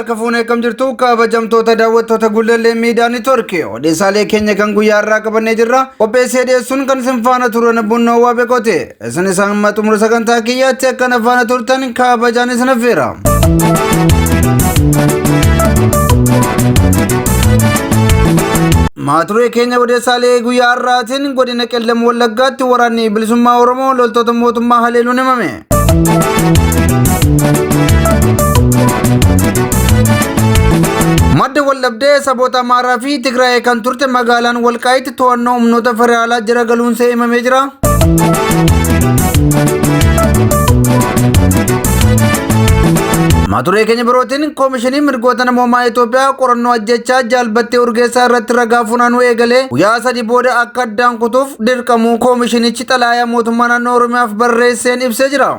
Harka fuunee akkam jirtu kabajamtoota daawwattoota Gullallee Miidiyaa Neetwoorkii odeessaalee keenya kan guyyaa irraa qabannee jirra. Qopheessee dhiyeessuun kan isin faana turan Bunnoo Waabeqooti. Isin isaan amma xumura sagantaa kiyyaatti akkana faana turtan kabajaan isin affeera. Maaturee keenya odeessaalee guyyaa har'aatiin godina Qellem Wallaggaatti waraanni bilisummaa Oromoo loltoota mootummaa haleeluun himame. Madda waldhabdee saboota Amaaraa fi Tigraay kan turte magaalaan Walqaayitti to'annoo humnoota federaalaa jala galuunsee himamee jira. Maturee keenya birootiin koomishiniin mirgoota namoomaa Itoophiyaa qorannoo ajjechaa Jaalbattee Urgeessaa irratti ragaa funaanuu eegalee guyyaa sadii booda akka addaan kutuuf dirqamuu koomishinichi xalaayaa mootummaa naannoo Oromiyaaf barreesseen ibsee jira.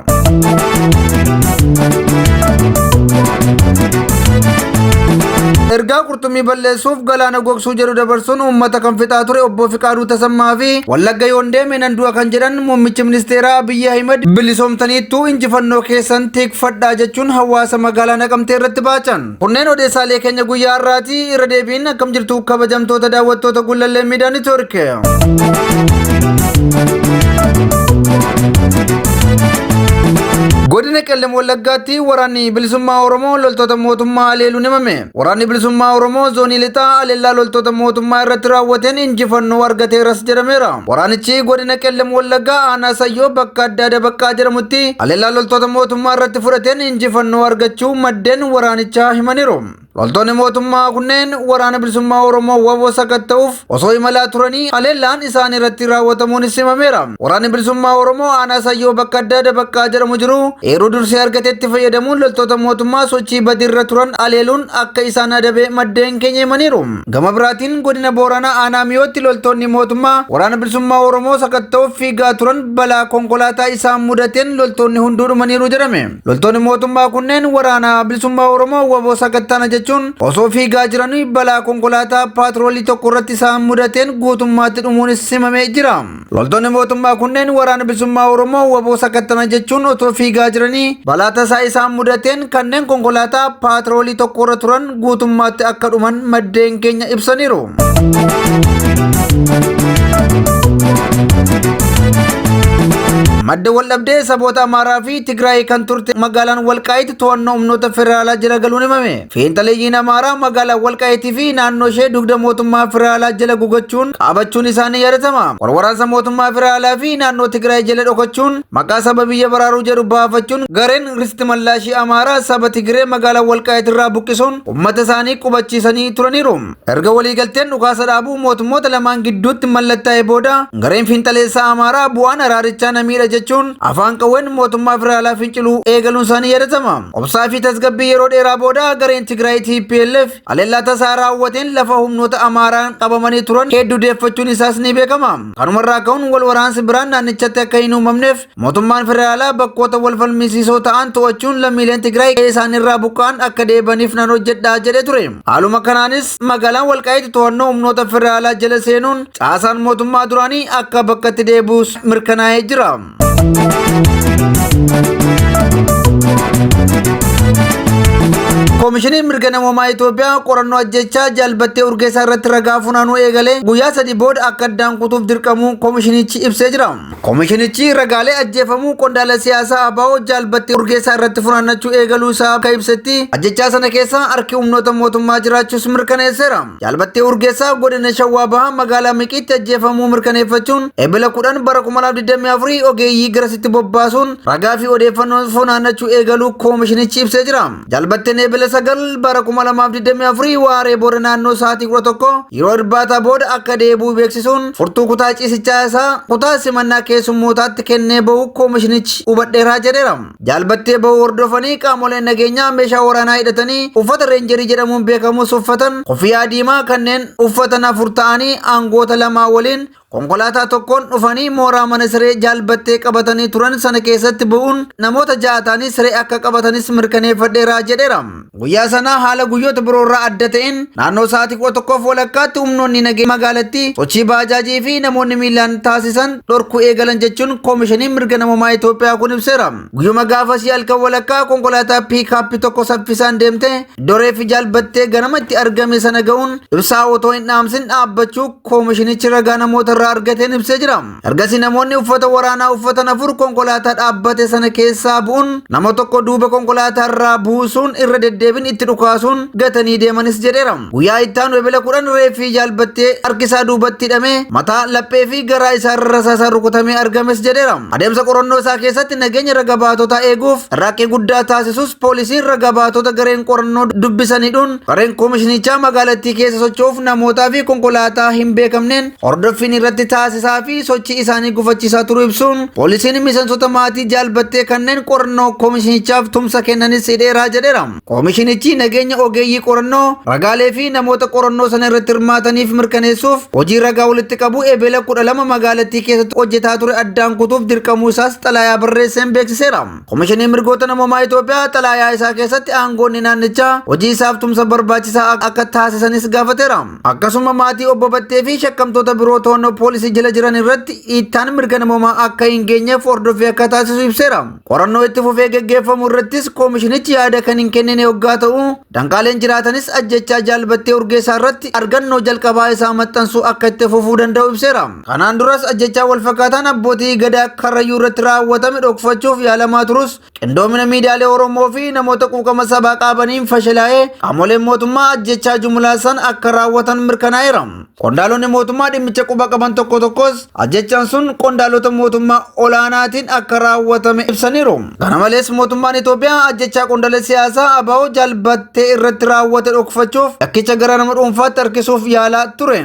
Ergaa qurxummii balleessuuf galaana gogsuu jedhu dabarsuun uummata kan fixaa ture obbo Fiqaaduu Tasammaa fi Wallagga yoon deeme nan du'a kan jedhan muummichi ministeeraa Abiyyi Ahimad bilisoomtaniittuu injifannoo keessan tikfadhaa jechuun hawaasa magaalaa Naqamtee irratti baacan. Kunneen odeessaalee keenya guyyaa har'aati irra deebiin akkam jirtu kabajamtoota daawwattoota Gullallee Miidiyaa Neetwoork. Godina Qellem Wallaggaatti waraanni bilisummaa Oromoo loltoota mootummaa haleeluun himame. Waraanni bilisummaa Oromoo zoonii lixaa haleellaa loltoota mootummaa irratti raawwateen injifannoo argateeras jedhameera. Waraanichi godina Qellem Wallaggaa aanaa Sayyoo bakka addaa Dabaqqaa jedhamutti haleellaa loltoota mootummaa irratti fudhateen injifannoo argachuu maddeen waraanichaa himaniiru. Loltoonni mootummaa kunneen waraana bilisummaa Oromoo wbo sakatta'uuf osoo imalaa turanii haleellaan isaan irratti raawwatamuunis himameera. Waraanni bilisummaa Oromoo aanaa Sayyoo bakka addaa Dabaqqaa jedhamu jiru eeruu dursee argatetti fayyadamuun loltoota mootummaa sochii badiirra turan haleeluun akka isaan adabe maddeen keenya himaniiru. Gama biraatiin godina Booranaa aanaa Miyootti loltoonni mootummaa waraana bilisummaa Oromoo sakatta'uuf fiigaa turan balaa konkolaataa isaan mudateen loltoonni hunduu dhumaniiru jedhame. Loltoonni mootummaa kunneen waraana bilisummaa Oromoo wbo sakattaana jechuun osoo fiigaa jiranii balaa konkolaataa paatroolii tokko irratti isaan mudateen guutummaatti dhumuunis himamee jira. Loltoonni mootummaa kunneen waraana bilisummaa Oromoo wbo sakattana jechuun otoo fiigaa jiranii balaa tasaa isaan mudateen kanneen konkolaataa paatroolii tokko irra turan guutummaatti akka dhuman maddeen keenya ibsaniiru. Madda waldhabdee saboota Amaaraa fi Tigraay kan turte magaalaan Walqaayit to'annoo humnoota federaalaa jala galuun himame. Fiinxaleeyyiin Amaaraa magaalaa Walqaayitii fi naannoo ishee dugda mootummaa federaalaa jala gugachuun qaabachuun isaanii yaadatama. Walwaraansa mootummaa federaalaa fi naannoo Tigraay jala dhokachuun maqaa saba biyya baraaruu jedhu baafachuun gareen Risti Mallaashii Amaaraa saba Tigree magaalaa Walqaayit irraa buqqisuun uummata isaanii qubachiisanii turaniiru. Erga waliigalteen dhukaasa dhaabuu mootummoota lamaan gidduutti mallattaa'e booda gareen fiinxaleessaa Amaaraa bu'aan araarichaa na miidha jechuun afaan qawween mootummaa federaalaa finciluu eegaluun isaanii yaadatama. Obsaa fi tasgabbii yeroo dheeraa booda gareen Tigraay TPLF haleellaa tasaa raawwateen lafa humnoota Amaaraan qabamanii turan hedduu deeffachuun isaas ni beekama. Kanumarraa ka'uun wal waraansi biraan naannichatti akka hin uumamneef Mootummaan federaalaa bakkoota wal falmisiisoo ta'an to'achuun lammiileen Tigraay qe'ee isaaniirraa buqqa'an akka deebi'aniif nan hojjedha jedhee ture. Haaluma kanaanis magaalaan Walqaayitti to'annoo humnoota federaalaa jala seenuun caasaan mootummaa duraanii akka bakkatti deebi'us mirkanaa'ee jira. Koomishiniin mirga namoomaa Itoophiyaa qorannoo ajjechaa Jaal Battee Urgeessaa irratti ragaa funaanuu eegalee guyyaa sadii booda akka addaan kutuuf dirqamuu koomishinichi ibsee jira. Komishinichi ragaalee ajjeefamuu qondaala siyaasaa ABO Jaal Battee Urgeessaa irratti funaannachuu eegaluu isaa akka ibsetti ajjechaa sana keessa harki humnoota mootummaa jiraachuus mirkaneesseera. Jaal Battee Urgeessaa godina Shawaa Bahaa magaalaa Miqiitti ajjeefamuu mirkaneeffachuun Ebila 10 bara 2024 ogeeyyii garasitti bobbaasuun ragaa fi odeeffannoo funaannachuu eegaluu komishinichi ibsee jira. Jaal Batteen Ebila 9 bara 2024 waaree booda naannoo sa'aatii 11 yeroo irbaataa booda akka deebi'u beeksisuun furtuu kutaa ciisichaa isaa kutaa simannaa keessummootaatti kennee ba'uu koomishinichi hubadheeraa jedheera. Jaal Battee ba'uu hordofanii qaamoleen nageenyaa meeshaa waraanaa hidhatanii uffata reenjerii jedhamuun beekamus uffatan koffiyaa diimaa kanneen uffatan afur ta'anii aangoota lamaa waliin konkolaataa tokkoon dhufanii mooraa mana siree Jaal Battee qabatanii turan sana keessatti bu'uun namoota 6 ta'anii siree akka qabatanis mirkaneeffadheera jedheera. Guyyaa sana haala guyyoota biroorraa adda ta'een naannoo sa'aatii 11:30tti humnoonni nageenya magaalattii sochii baajaajii fi namoonni miilaan taasisan dhorkuu eegalan jechuun koomishiniin mirga namoomaa Itoophiyaa kun ibseera. Guyyuma gaafasii halkan walakkaa konkolaataa piikaappii tokko saffisaan deemte iddoo reeffi Jaal Battee ganama itti argame sana ga'uun ibsaa otoo hin dhaamsin dhaabbachuu koomishinichi ragaa namoota irraa argateen ibsee jira. Ergasii namoonni uffata waraanaa uffatan 4 konkolaataa dhaabbate sana keessaa bu'uun nama tokko duuba konkolaataa irraa buusuun irra deddeebiin itti dhukaasuun gatanii deemanis jedheera. Guyyaa itti aanu Ebila 10 reeffii Jaal Battee harki isaa duubatti hidhamee mataa, laphee fi garaa isaa irra rasaasaan rukutamee argames jedheera. Adeemsa qorannoo isaa keessatti nageenya raga baatotaa eeguuf carraaqqii guddaa taasisus poolisiin raga baatota gareen qorannoo dubbisan hidhuun gareen koomishinichaa magaalattii keessa socho'uuf namootaa fi konkolaataa hin beekamneen hordoffiin irratti taasisaa fi sochii isaanii gufachiisaa turuu ibsuun poolisiin miseensota maatii Jaal Battee kanneen qorannoo koomishinichaaf tumsa kennanis hidheera jedheera. Koomishinichi nageenya ogeeyyii qorannoo, ragaalee fi namoota qorannoo sana irratti hirmaataniif mirkaneessuuf hojii ragaa walitti qabuu Ebela 12 magaalattii keessatti hojjetaa ture addaan kutuuf dirqamuu isaas xalayaa barreesseen beeksiseera. Komishiniin Mirgoota Namoomaa Itoophiyaa xalayaa isaa keessatti aangoonni naannichaa hojii isaaf tumsa barbaachisaa akka taasisanis gaafateera. Akkasuma maatii obbo Battee fi shakkamtoota biroo to'annoo poolisii jala jiran irratti dhiittaan mirga namoomaa akka hin geenyeef hordoffii akka taasisu ibseera. Qorannoo itti fufee geggeeffamu irrattis koomishinichi yaada kan hin kennine hoggaa ta'u, danqaaleen jiraatanis ajjechaa Jaal Battee Urgeessaa irratti argannoo jalqabaa isaa maxxansuu akka itti fufuu danda'u ibseera. Kanaan duras ajjechaa walfakkaataan abbootii Gadaa Karrayyuu irratti raawwatame dhokfachuuf yaalamaa turus qindoomina miidiyaalee Oromoo fi namoota quuqama sabaa qaabaniin fashalaa'ee qaamoleen mootummaa ajjechaa jumlaa san akka raawwatan mirkanaa'eera. Qondaalonni mootummaa dhimmicha quba qaban tokko tokkos ajjechaan sun qondaalota mootummaa olaanaatiin akka raawwatame ibsaniiru. Kana malees mootummaan Itoophiyaa ajjechaa qondaala siyaasaa ABO Jaal Battee irratti raawwate dhokfachuuf yakkicha gara nama dhuunfaatti harkisuuf yaalaa ture.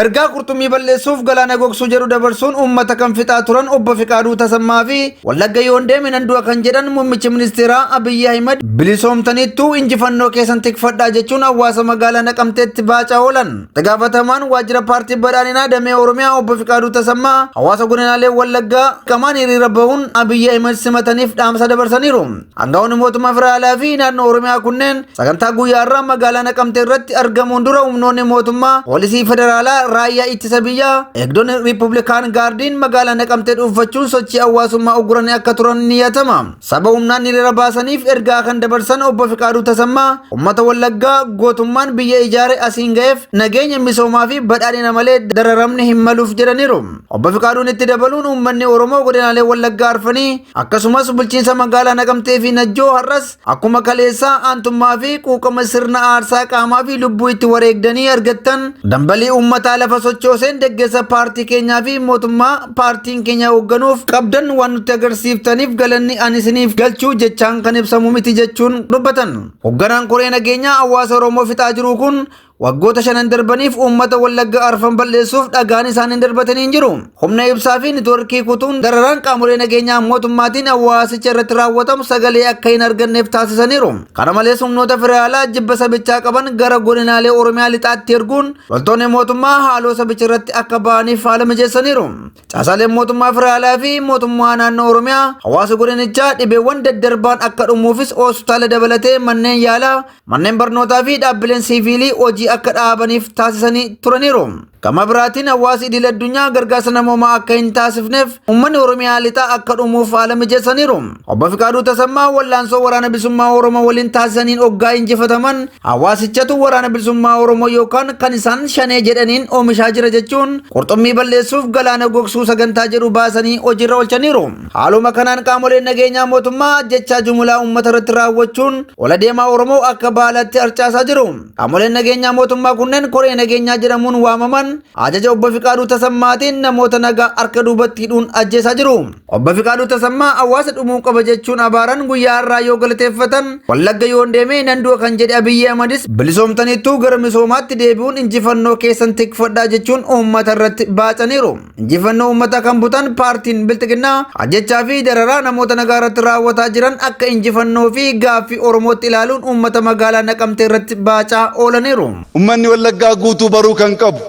Ergaa qurxummii balleessuuf galaana gogsuu jedhu dabarsuun uummata kan fixaa turan obbo Fiqaaduu Tasammaa fi Wallagga yoon deeme nan du'a kan jedhan muummichi ministeeraa Abiyyi Ahimad bilisoomtaniittuu injifannoo keessan tikfadhaa jechuun hawaasa magaalaa Naqamteetti baacaa oolan. Itti gaafatamaan waajjira paartii badhaadhinaa damee Oromiyaa obbo Fiqaaduu Tasammaa hawaasa godinaalee Wallaggaa qamaan hiriira bahuun Abiyyi Ahimad simataniif dhaamsa dabarsaniiru. Aangawoonni mootummaa federaalaa fi naannoo Oromiyaa kunneen sagantaa guyyaa har'aa magaalaa Naqamtee irratti argamuun dura humnoonni mootummaa, poolisii federaalaa, raayyaa ittisa biyyaa, eegdonni Riippublikaan Gaardiin magaalaa Naqamtee dhuunfachuun sochii hawaasummaa ugguranii akka turan ni yaatama. Saba humnaan hiriira baasaniif ergaa kan dabarsan obbo Fiqaaduu Tasammaa uummata Wallaggaa gootummaan biyya ijaare asiin ga'eef nageenya misoomaa fi badhaadhina malee dararamni hin maluuf jedhaniiru. Obbo Fiqaaduun itti dabaluun uummanni Oromoo godinaalee Wallaggaa arfanii akkasumas bulchiinsa magaalaa Naqamtee fi Najjoo har'as akkuma kaleessaa aantummaa fi quuqama sirna aarsaa qaamaa fi lubbuu itti wareegdanii argattan dambalii uummataa lafa sochooseen deggersa paartii keenyaa fi mootummaa paartiin keenya hoogganuuf qabdan waan nutti agarsiiftaniif galanni ani isiniif galchuu jechaan kan ibsamu miti jechuun dubbatan. Hoogganaan koree nageenyaa hawaasa Oromoo fixaa jiru kun Waggoota shanan darbaniif uummata Wallagga arfan balleessuuf dhagaan isaan hin darbatanii hin jiru. Humna ibsaa fi nitworkii kutuun dararaan qaamolee nageenyaa mootummaatiin hawaasicha irratti raawwatamu sagalee akka hin arganneef taasisaniiru. Kana malees humnoota federaalaa jibba sabichaa qaban gara godinaalee Oromiyaa lixaatti erguun loltoonni mootummaa haaloo sabicha irratti akka ba'aniif haala mijeessaniiru. Caasaaleen mootummaa federaalaa fi mootummaa naannoo Oromiyaa hawaasa godinichaa dhibeewwan daddarbaan akka dhumuufis hospitaala dabalatee manneen yaalaa, manneen barnootaa fi dhaabbileen siiviilii hojii akka dhaabaniif taasisanii turaniiru. Gama biraatiin hawaasi idil addunyaa gargaarsa namoomaa akka hin taasifneef uummanni Oromiyaa lixaa akka dhumuuf haala mijeessaniiru. Obbo Fiqaaduu Tasammaa wallaansoo waraana bilisummaa Oromoo waliin taasisaniin oggaa injifataman hawaasichatu waraana bilisummaa Oromoo yookaan kan isaan shanee jedhaniin oomishaa jira jechuun qurxummii balleessuuf galaana gogsuu sagantaa jedhu baasanii hojiirra oolchaniiru. Haaluma kanaan qaamoleen nageenyaa mootummaa ajjechaa jumulaa uummata irratti raawwachuun ola deemaa Oromoo akka baalaatti harcaasaa jiru. Qaamoleen nageenyaa mootummaa kunneen koree nageenyaa jedhamuun waamaman ajaja Obbo Fiqaaduu Tasammaatiin namoota nagaa harka duubatti hidhuun ajjeesaa jiru. Obbo Fiqaaduu Tasammaa hawaasa dhumuu qaba jechuun abaaran guyyaa har'aa yoo galateeffatan Wallagga yoon deeme nan du'a kan jedhe Abiyyi Ahmadis bilisoomtaniittuu gara misoomaatti deebi'uun injifannoo keessan tikfadhaa jechuun uummata irratti baacaniiru. Injifannoo uummataa kan butan paartiin Bilxiginnaa ajjechaa fi dararaa namoota nagaa irratti raawwataa jiran akka injifannoo fi gaaffii Oromootti ilaaluun uummata magaalaa Naqamtee irratti baacaa oolaniiru. Ummanni Wallaggaa guutuu baruu kan qabu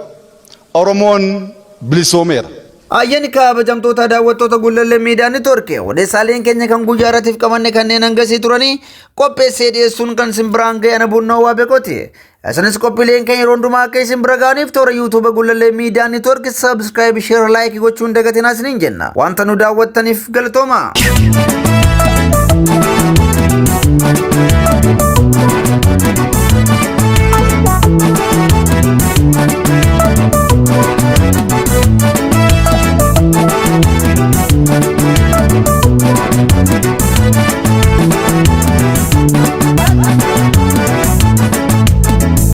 Oromoon bilisoomeera. Ayyani kabajamtoota daawwattoota Gullallee Miidiyaa Neetwoork odeessaaleen keenya kan guyyaa irratiif qabanne kanneen hangasii turanii qopheessee dhiyeessuun kan isin biraan ga'e ana Bunnoo Waabeqooti. Isinis qophiileen keenya yeroo hundumaa akka isin bira ga'aniif toora YouTube Gullallee Miidiyaa Neetwoork subscribe, share, like gochuun dagatinaa isiniin jenna. Wanta nu daawwattaniif galatooma.